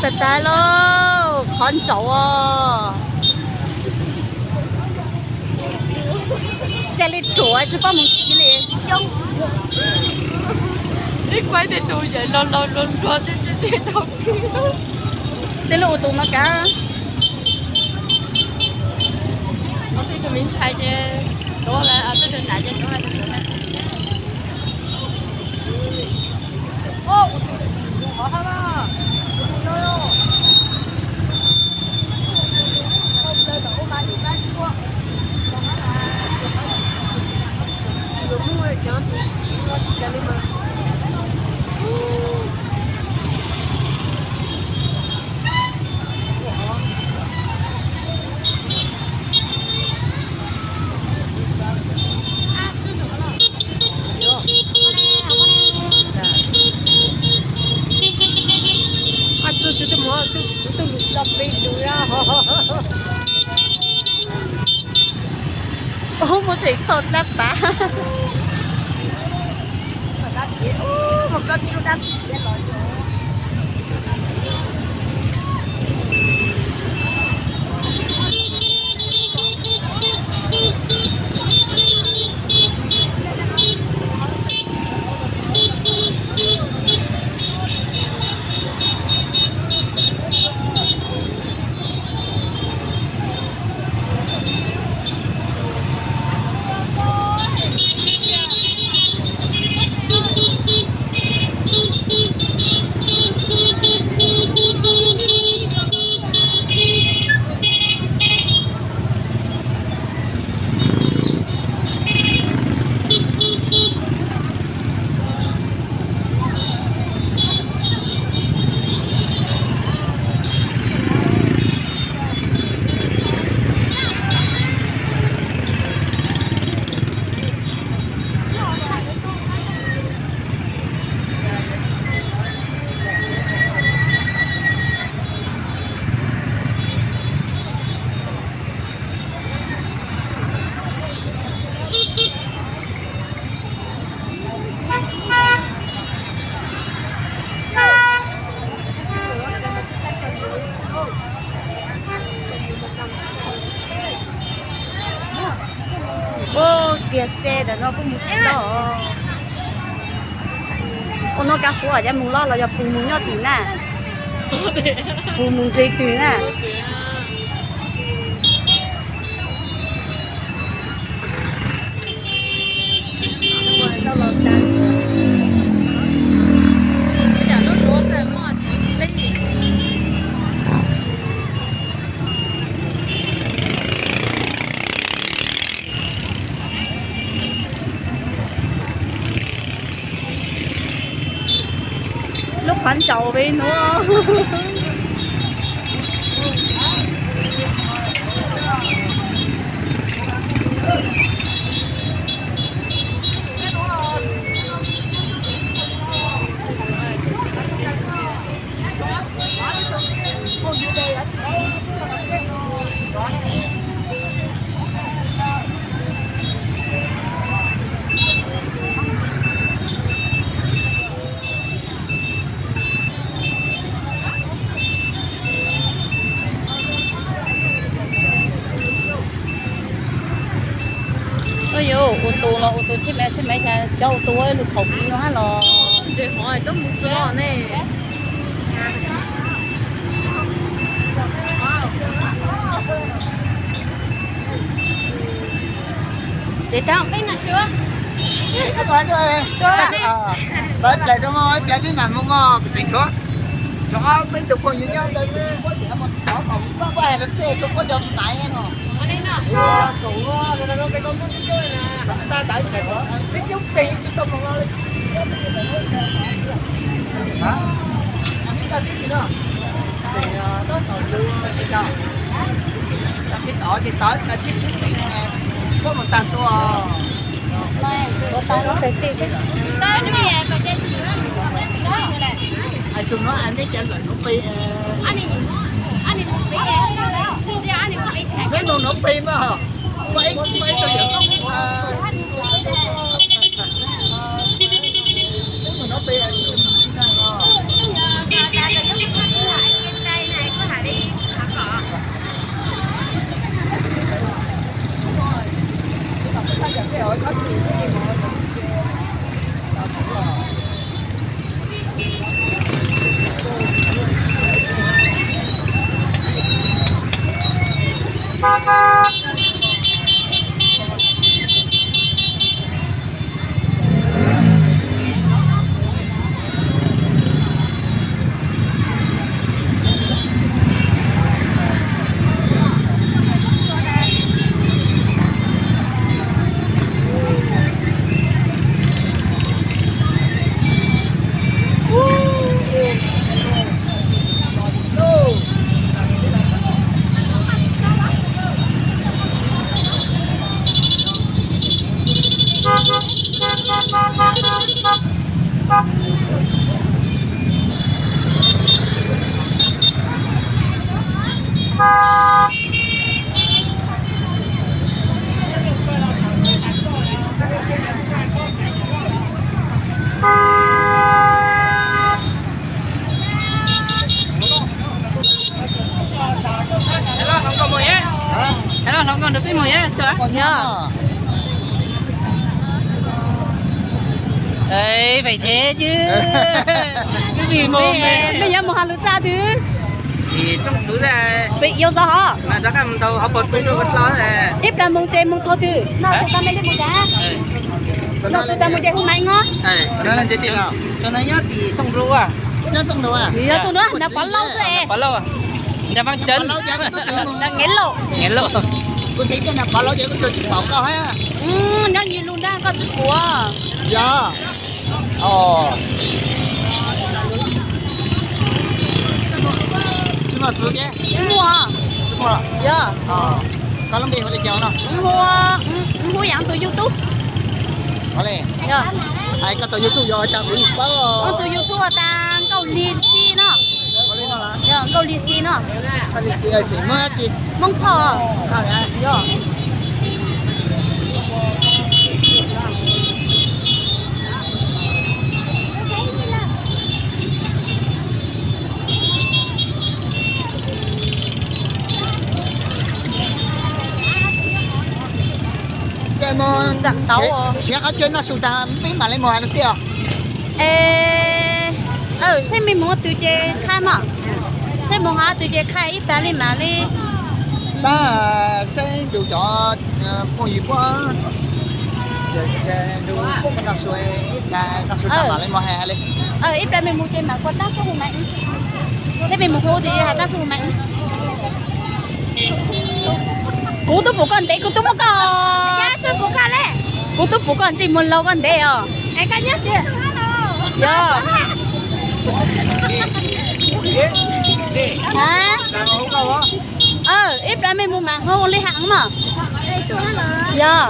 Tag tag lauj, qhov ntsaum os. Caij li ruam tsis paub mus tsis li. Ib kuaib tej tus yawm los los los los tej tej tej tau. Tej lub ua tus no kav. Tus me ntxhais ces tuav lawm, tej tus nam ces tuav lawm. Ua txug tus twb muab tus tus lus tso peb lus. Ub, muab tus khaus dlab pav. Ua kiag xe ntawm no kuj mus tsis tau. Ua no kav suav yog mus loj los yog pus mus nyob twg na? Pus mus nres twg na? Lub qhov ntsaum ve nuav. Yuav ua tus los ua tus tsheb me tsheb me, cov ua tus lug thaum kiv no hab los. Ces rau peb no xwb. Lawv dlaim rau mog, ib pliag peb mam mus mog, kuv tseem tshuav, tshuav ob peb tug phooj ywg nyob ntawd, kuv tseem muab tias mus, kuv muab npaj hais rau tej tug puab cov maiv no. Tab tab ib pliag, peb coob tes tsis tau mloog no li. Tab tom lug, tab tom ces tod tib tug koj mus tag tua. Hais txug nuav, nej cov lawm nuav pib, peb mus nuav pib mas, muaj ib tug yawm koob, peb mus nuav pib, peb mus nuav pib. Yog. Pem thiab ces. Mej yuav mus has lug txaj twg? Pem yuav zov hov. Ib plag moog ces moog thaum twg? Noj su tas moog ces hu Maiv Eev os. Yog Xoo Duab, nws Pov Lauj xwb es. Nws Nqev Lauj. Nyob Nyij Lug nrag koj tsi pum. Yog. Tsis muaj txiv thiab? Tsis muaj. Yog. Koj lub npe hu li cas no? Hu, hu yam tus YouTube. Koj tus YouTube yog ua cas kuv yeej paub. Tus YouTube tas Nkauj Lis Xis no. Yog Nkauj Lis Xis no. Nkauj Lis Xis xeem Hmoob dab tsi? Hmoob Thoj. Yog. Ces mus nrhiav qhov chaw noj su tas peb mam li mus hais lus txij os. Es, saib mej mus twg ces qha mog. Saib mus hov twg ces qha ib plag li mam li. Pab saib nrug cov phooj ywg puab, nrug puab noj su ib plag, noj su tas mam li mus hais li. Ib plag mej mus ces mam kua taab xub hu Maiv Eev. Saib mej mus hu twg has taab xub hu Maiv Eev. Kuv tub pum koj ntev, kuv tub muab koj, kuv tub pum koj ntsej muag laug koj ntev os. Yog. Ib plag mej mus mas hu li has mog. Yog.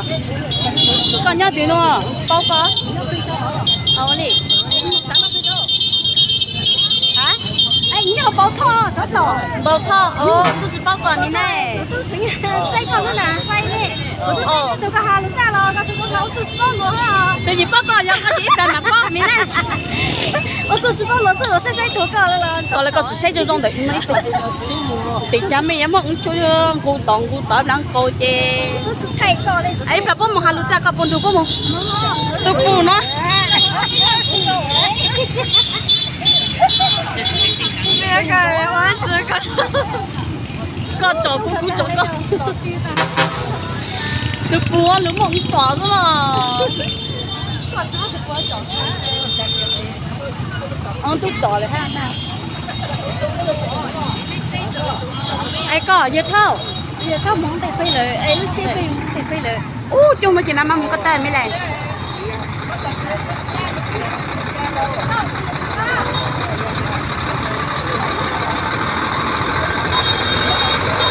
Koj nyob twg no? Paub koj li. Npau Thoj, kuv tub tsis paub koj li ne. Tus yim paub koj yog koj ces ib plag mam paub me ne. Ua txuj tsis paub lus xwb los saib saib tuag koj lawm. Koj sim saib zoo zoo ntawm ib tug. Tes cav mej yuav muaj ib tug nqus tod nqus tod dlav nqaus ces. Ib plag puab mus has lus txaj koj puas nrug puab mus? Tus pum no. Koj tsom kuv, kuv tsom koj. Tus pum lug muaj ib tsom xwb los. Tub tsom lawm hab. Es koj yawg Thauj, yawg Thauj mus ntes peb lawm, lub tsheb peb mus ntes peb lawm. Ub, coob no ces mas mas mus ko taw me le.